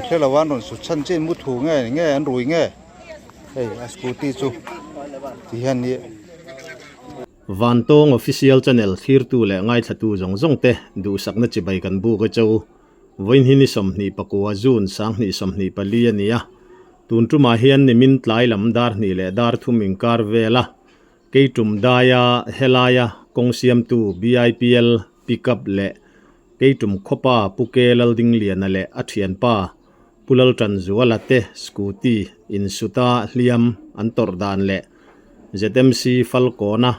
hre lo a an rawn sut chhan chiah in muthu nge nge an rui nge hei a scooty chu ti hian ih. Vantawng Official Channel thlirtu leh ngaithlatu zawng zawng te duhsakna chibai kan buk e cho. Vawiin hi ni 24 June 2024 a ni a, tun tumah hian nimin tlai lam dar hnih leh dar thum inkar vel a, Keitum daia helaia kawng siamtu BIPL pickup leh Keitum khawpa Pu Ke Laldingliana leh a thianpa Pu Laltanzuala te scooty insuta hliam an tawrh dan leh ZMC Falkawna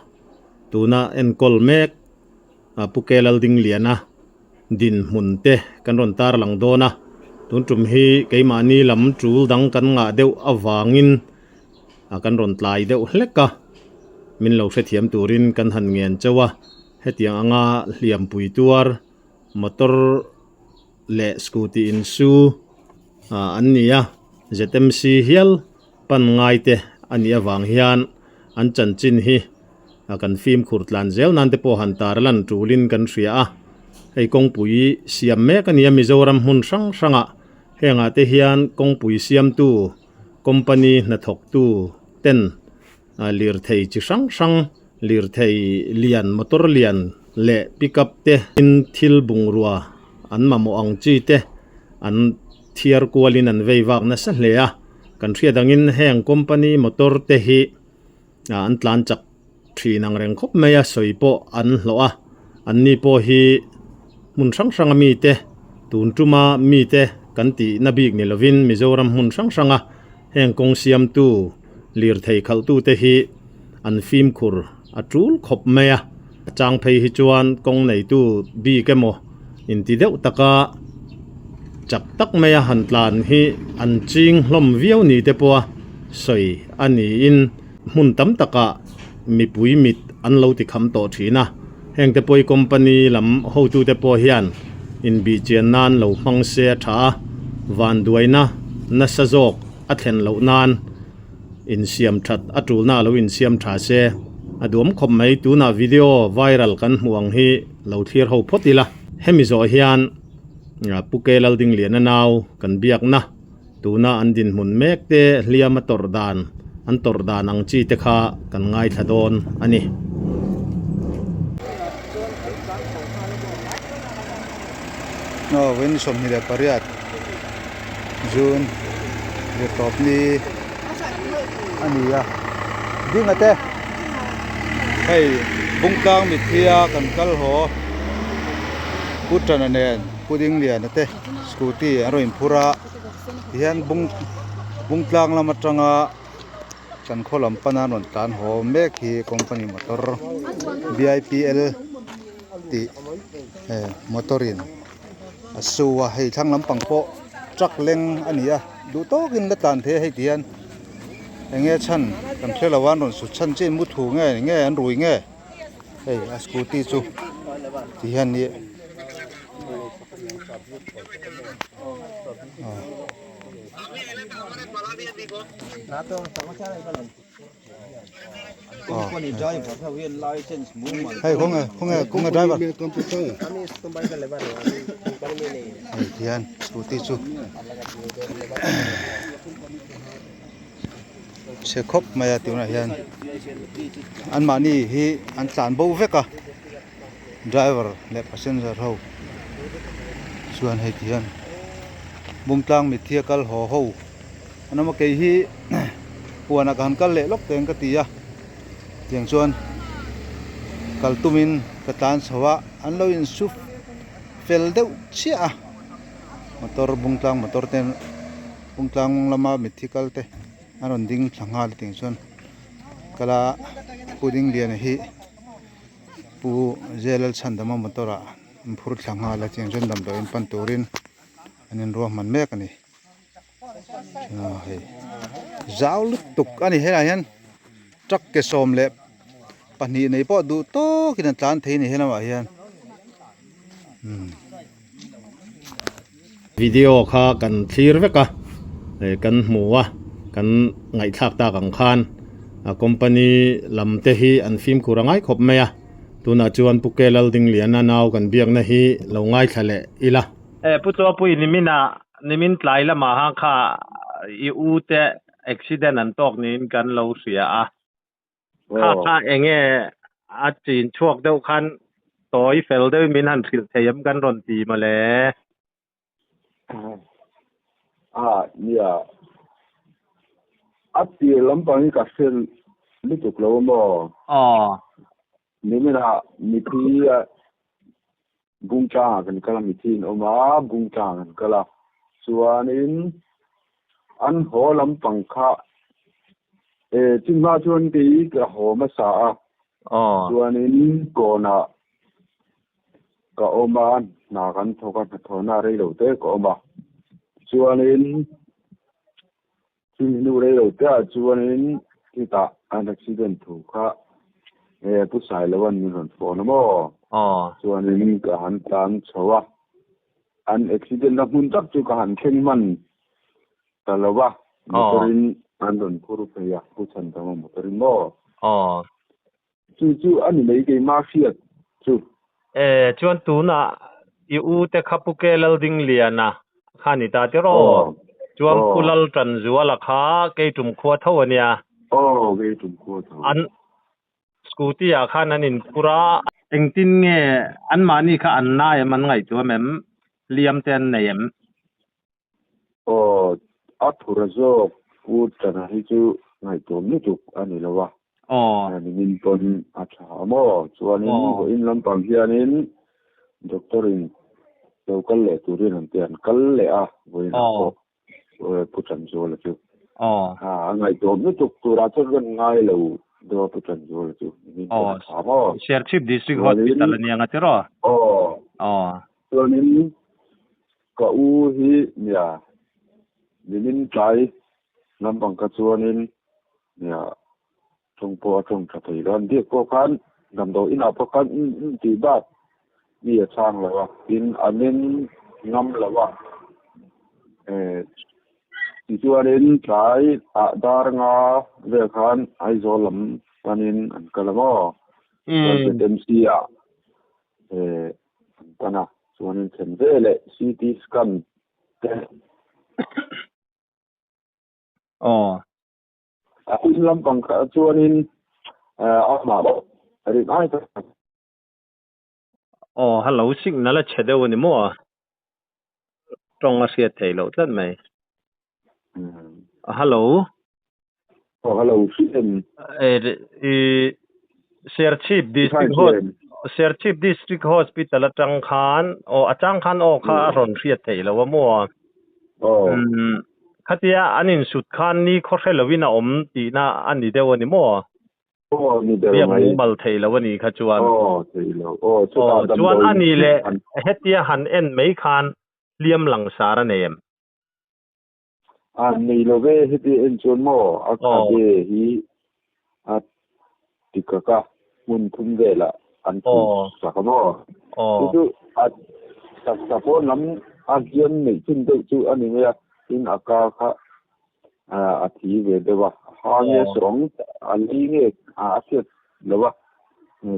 tuna enkawl mek Pu Ke Laldingliana dinhmun te kan rawn tarlang dawn a, tun tum hi keimahni lam tul dang kan ngah deuh avangin kan rawn tlai deuh hlek a, min lo hrethiam turin kan han ngen chauh a, hetiang anga hliampui tuar motor leh scooty insu an ni a, ZMC hial pan ngai te a nih avang hian an chanchin hi kan fimkhur tlan zel nan te pawh han tar lan tulin kan hria a, hei kawngpui siam mek a ni a Mizoram hmun hrang hrangah hengah te hian kawngpui siamtu company hnathawktu ten lirthei chi hrang hrang lirthei lian motor lian leh pickup te in thil bungrua an mamawh ang chi te an thiar kualin an vei vak nasa hle a kan hriat angin heng company motor te hi an tlan chak thin ang reng khawp mai a sawi pawh an hlawh a an ni pawh hi hmun hrang hranga mite tun tuma mite kan tih na bik ni lovin Mizoram hmun hrang hranga heng kawng siamtu lirthei khalhtu te hi an fimkhur a tul khawp mai a a chang phei hi chuan kawng neitu bik emaw inti deuh taka chak tak maia han tlan hi an ching hlawm viau ni te pawha sawi a niin hmun tam takah mipui mit an lo ti kham tawh thin a, heng te pawh hi company lam hotu te pawh hian inbihchian nan lo hmang se a tha a, vanduaina nasa zawk a thlen loh nan insiam that a tulna a lo insiam tha se a duam khawp mai. Tunah video viral kan hmuh ang hi lo thlir ho phawt ila, hemi zawh hian Pu Ke Laldingliana nau kan biakna. Tuna an dinhmun mek te hliam a tawrh dan, an tawrh dan ang chi te kha kan ngaithla dawn a ni. Aw vawiin 28 June zirtawp ni a ni a, dinga te hei Bungtlang mitthia kan kal haw Pu Tana nen Pu Dingliana te. Scooty an rawn inphur a tihian bung bungtlang lam atanga kan khaw lam pana an rawn tlan haw mek hi company motor b i p l tih eh motor in a su a hei thlang lampang pawh truck leng a ni a duh tawkin la tlan thei a hei tihian eng nge chhan kan hre lo a an rawn sut chhan chiah in muthu nge nge an rui nge hei a scooty chu tihian ih. Hei khawnge khawnge khawnge driver hei hian scooty chu chhe khawp mai a tunah hian anmahni hi an tlan bo vek a. Driver leh passenger ho chuan hei ti hian Bungtlang mitthi a kal haw ho an awm a kei hi huanah ka han kal leh lawk teng ka ti a tiang chuan kal tumin ka tlan chho a an lo insu fel deuh chiah a motor Bungtlang motor te Bungtlang lama mitthi kal te an rawn ding thla nghal a tiang chuan kala Pu Dingliana hi. Pu J Lalchhandama motor ah an phur thla nghal a chiang chuan damdawiin pan turin an inruahman mek a ni hei zau lutuk a ni helaiah hian truck ke 12 nei pawh duh tawkin an tlan thei a ni helamah hian umm. Video kha kan thlir vek a kan hmu a kan ngaihthlak tak ang khan a company lam te hi an fimkhur a ngai khawp mai a tunah chuan Pu Ke Laldingliana nau kan biakna hi lo ngaithla leh ila. Pu Chuapui nimin ah. Nimin tlai lamah ha kha i u te accident an tawk niin kan lo hria a. Kha kha enge a chin chhuak deuh khan tawi fel deuhin min han hrilh thei em kan rawn ti mawle. A nia a tir lampang hi ka hre lutuk lo maw? Aw. Niminah mithi Bungtlangah kan kal a, mithi in awm a, Bungtlangah kan kal a. Chuanin an haw lampang kha e chunghma chuan kei ka haw hmasa a. Chuanin kawnah ka awm a, hna kan thawk a, hnathawhna rei lo te ka awm a. Chuanin Chumi hnu rei lo te ah chuanin chutah an accident thu kha e Pu Sailova'n min rawn phone a maw? Chuanin ka han tlan chho a, an accident na hmun tak chu ka han thleng hman ta lo va, motor in an rawn phur phei a, Pu Chhandama motor in maw? Chu chu a ni mai keimah hriat chu. E, chuan tunah i u te kha Pu Ke Laldingliana kha ni ta tiraw? Aw. Chuan Pu Lal Tanzuala kha kei tum khua tho a nia. Aw, kei tum khua tho. An scooty ah khan an inphur a. Engtin nge anmahni kha an nai em an ngaihtuah em? Hliam te an nei em? Aw, a thura zawk Pu Tana hi chu ngaihtuam lutuk a ni lo a. Aw. Nimin pawn a tha a maw? Chuanin vawiin lampang hianin doctor in lo kal leh turin an ti an kal leh a vawiin ah pawh Pu Tanzuala chu. Aw. A ngaihtuam lutuk turah chuan kan ngai lo deuh a Pu Tanzuala chu nimin pawn a tha a maw? Serchhip District Hospital a nia nga tiraw? Aw. Aw. Chuanin Ka u hi nia nimin tlai lampang ka chuanin nia tawng pawh a tawng tha thei lo a, an biak pawh khan damdawi inah pawh khan um um tih bak mi a chhang lo a, tin a meng ngam lo a, eh tichuanin tlai ah dar nga vel khan Aizawl lam panin an kal a maw, chuan ZMC ah eh an pan a, chuanin thlen ve leh CT scan te. Aw. A in lampang kha chuanin amah rin ai tak. Aw, hello, signal a chhe deuh a ni maw? Tawng a hriat theih loh tlat mai. Hello. Aw, hello, hriat. I Serchhip District Serchhip District Hospital atang khan aw atang khan aw kha a rawn hriat theih lo a maw? Aw. Khatia an insut khan ni khaw hre lovin a awm tihna a ni deuh a ni maw? Aw, ni ber Biak mai. mumal theih lo a nih kha chuan. Aw, theih lo. Aw, chutah Aw, chuan damdawi a ni leh an hetia han en mai khan hliam langsar a nei em? A nei lo ve heti en chuan maw a khabe hi a tikak a hmun thum velah an thun sak a maw? Chu chu a taksa pawn lam a hliam neih chhun deuh chu a ni mai a, tin a ka kha a thi ve deuh a, a ha nge sawng a lei nge a hriat lo a,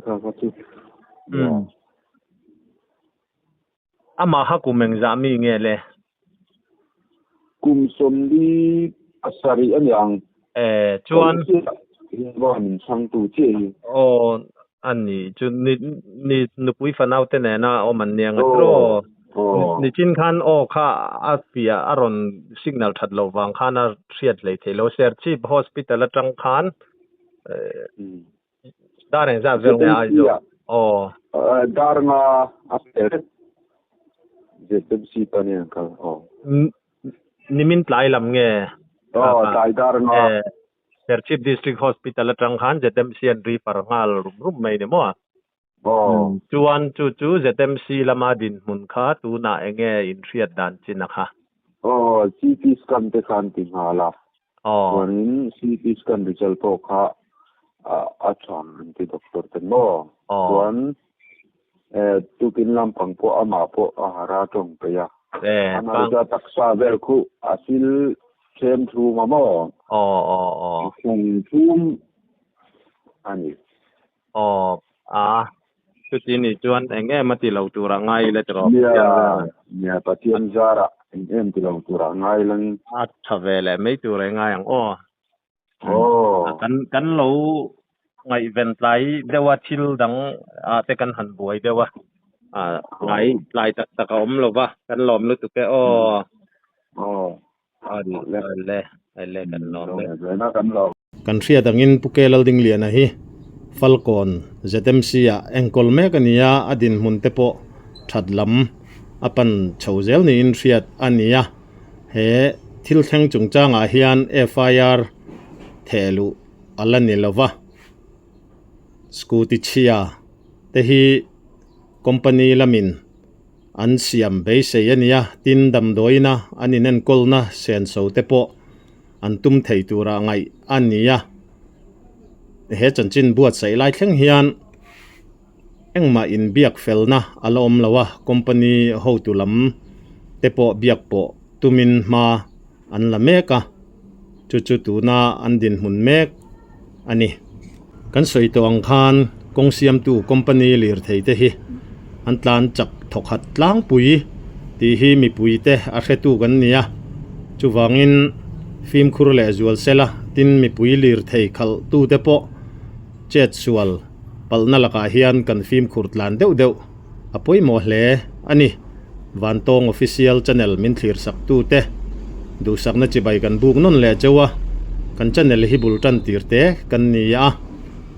kha kha chu. Amah kha kum engzah mi nge le? Kum sawmli pasarih a ni ang. E, chuan. Min chhangtu chiah hi. Aw, a ni. Chu ni, ni nupui fanau te nena awm an nia nga tiraw? Aw. Nichin khan aw kha a piah a rawn signal that loh vang khan a hriat hlei thei lo. Serchhip Hospital atang khan Dar engzat vel nge Aizawl? Aw. Dar nga a fel vek. ZMC pa nen an kal. Aw. Nimin tlai lam nge? Aw, tlai dar nga. Serchhip District Hospital atang khan ZMC an refer nghal rum rum mai ni maw? Aw. Chuan chu chu ZMC lama dinhmun kha tunah enge inhriat dan chin a kha? Aw, CT scan te khan ti nghal a. Aw. Chuanin CT scan result pawh kha a tha an ti doctor ten maw? Aw. Chuan tukin lampang pawh amah pawh a hara tawng peih a. E, Amah chu a taksa vel khu a sil thlem thum a maw? Aw, aw, aw. Thleng thum a ni. Aw, a, chuti nih chuan eng em a ti lo tur a ngai ila tiraw? Nia, nia Pathian zarah. Eng em ti lo turah ngai lang. A tha ve leh mai tur e ngai ang aw. Aw. Kan kan lo ngaihven tlai deuh a thil dang ah te kan han buai deuh a. Tlai tlai tak tak a awm lo va kan lawm lutuk e aw. Aw. Awle awle kan lawm e. Kan lawm. Kan hriat angin Pu Ke Laldingliana hi Falkawn ZMC ah enkawl mek a ni a, a dinhmun te pawh that lam a pan chho zel niin hriat a ni a. He thil thleng chungchangah hian FIR theh luh a la ni lo va, scooty chhia te hi company lamin an siam beisei a ni a, tin damdawiina an inenkawlna senso te pawh an tum thei tura ngaih a ni a. He chanchin buatsaih lai thleng hian Engmah inbiak felna a la awm lo a, company hotu lam te pawh biak pawh tumin hma an la mek a, chu chu tuna an dinhmun mek a ni. Kan sawi tawh ang khan kawng siamtu company lirthei te hi an tlan chak thawkhat tlangpui tih hi mipui te a hretu kan ni a, chuvangin fimkhur leh zual sela tin mipui lirthei khalhtu te pawh chet sual Palhna lakah hian kan fimkhur tlan deuh deuh a pawimawh hle a ni. Vantawng Official Channel min thlir sak tute duhsakna chibai kan buk nawn leh cheu a, kan channel hi bul tan tir te kan ni a,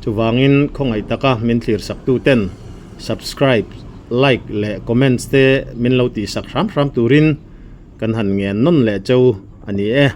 chuvangin khawngaih taka min thlir sak tuten subscribe, like leh comments te min lo tihsak hram hram turin kan han ngen nawn leh cheu a ni e.